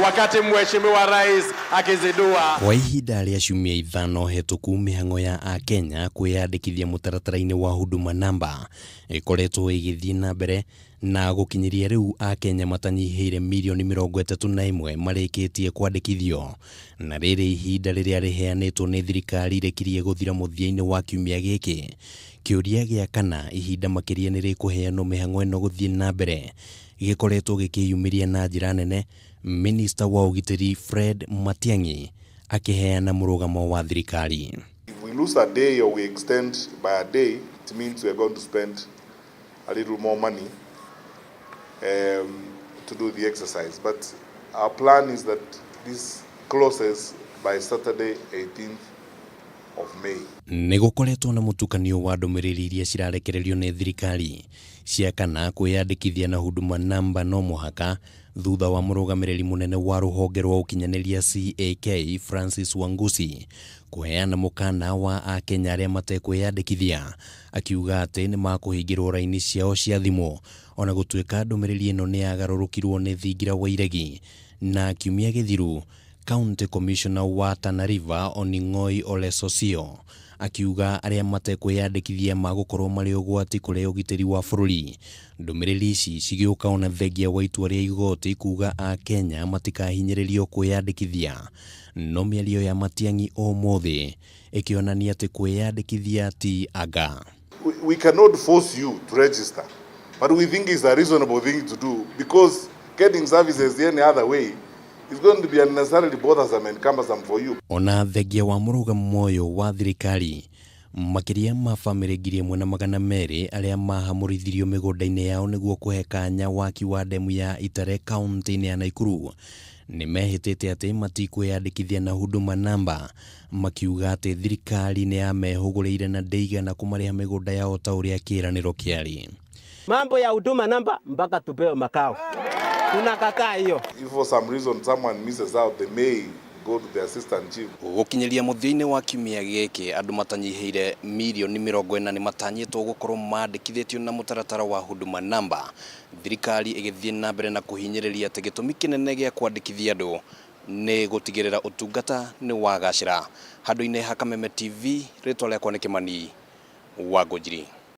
wakati Mheshimiwa Rais akizindua. Kwa ihinda rĩa ciumia 5 hetũku, mĩhang'o ya Akenya kwĩyandĩkithia mũtaratara-inĩ wa Huduma Namba ĩkoretwo ĩgĩthiĩ na mbere, na gũkinyĩria rĩu Akenya matanyihĩire mirioni 31 marĩkĩtie kwandĩkithio. Na rĩrĩ ihinda rĩrĩa rĩheanĩtwo nĩ thirikari rĩkirie gũthira mũthia-inĩ wa kiumia gĩkĩ, kĩũria gĩa kana ihinda makĩria nĩ rĩkũheanwo mĩhang'o ĩno gũthiĩ na mbere gĩkoretwo gĩkĩyumĩria na njĩra nene. Minista wa ũgitĩri Fred Matiang'i akĩheana mũrũgamo wa thirikari. If we lose a day or we extend by a day, it means we are going to spend a little more money to do the exercise. But our plan is that this closes by Saturday, 18th of May. Nĩ gũkoretwo na mũtukanio wa ndũmĩrĩri iria cirarekererio nĩ thirikari cia kana kwĩyandĩkithia na Huduma Namba no mũhaka, thutha wa mũrũgamĩrĩri mũnene wa rũhonge rwa ũkinyanĩria CAK Francis Wangusi kũheana mũkana wa Akenya arĩa matekwĩyandĩkithia, akiuga atĩ nĩ makũhingĩrwo raini ciao cia thimũ. Ona gũtuĩka ndũmĩrĩri ĩno nĩ yagarũrũkirwo nĩ thingira wa iregi, na kiumia gĩthiru County Commissioner wa Tana River Oning'oi Ole Sosio akiuga arĩa matekwĩyandĩkithia magũkorwo marĩ ũgwati kũrĩ ũgitĩri wa bũrũri. Ndũmĩrĩri ici cigĩũka ona thengia wa itua rĩa igoti kuga Akenya matikahinyĩrĩrio kwĩyandĩkithia, no mĩario ya Matiang'i ũmũthĩ ĩkĩonania atĩ kwĩyandĩkithia ti anga. We cannot force you to register, but we think it's a reasonable thing to do because getting services any other way is going to be unnecessarily bothersome and cumbersome for you. Ona thengia wa mũrũgamo ũyũ wa thirikari, makĩria ma bamĩrĩ 1,200 arĩa mahamũrithirio mĩgũnda-inĩ yao nĩguo kũhe kanya waki wa ndemu ya Itare kaunti-inĩ ya Nakuru nĩ mehĩtĩte atĩ matikwĩyandĩkithia na Huduma Namba, makiuga atĩ thirikari nĩ yamehũgũrĩire na ndĩigana kũmarĩha mĩgũnda yao ta ũrĩa kĩĩranĩro kĩarĩ. Mambo ya Huduma Namba mpaka tupewe makao. Tunakataa hiyo. If for some reason someone misses out, they may go to the assistant chief. Gũkinyĩria mũthia-inĩ wa kiumia gĩkĩ, andũ matanyihĩire mirioni 40 nĩ matanyĩtwo gũkorwo mandĩkithĩtio na mũtaratara wa Huduma Namba, thirikari ĩgĩthiĩ na mbere na kũhinyĩrĩria atĩ gĩtũmi kĩnene gĩa kwandĩkithia andũ nĩ gũtigĩrĩra ũtungata nĩ wagacĩra. Handũ-inĩ ha Kameme TV, rĩtwa rĩakwa nĩ Kĩmani wa Ngũnjiri.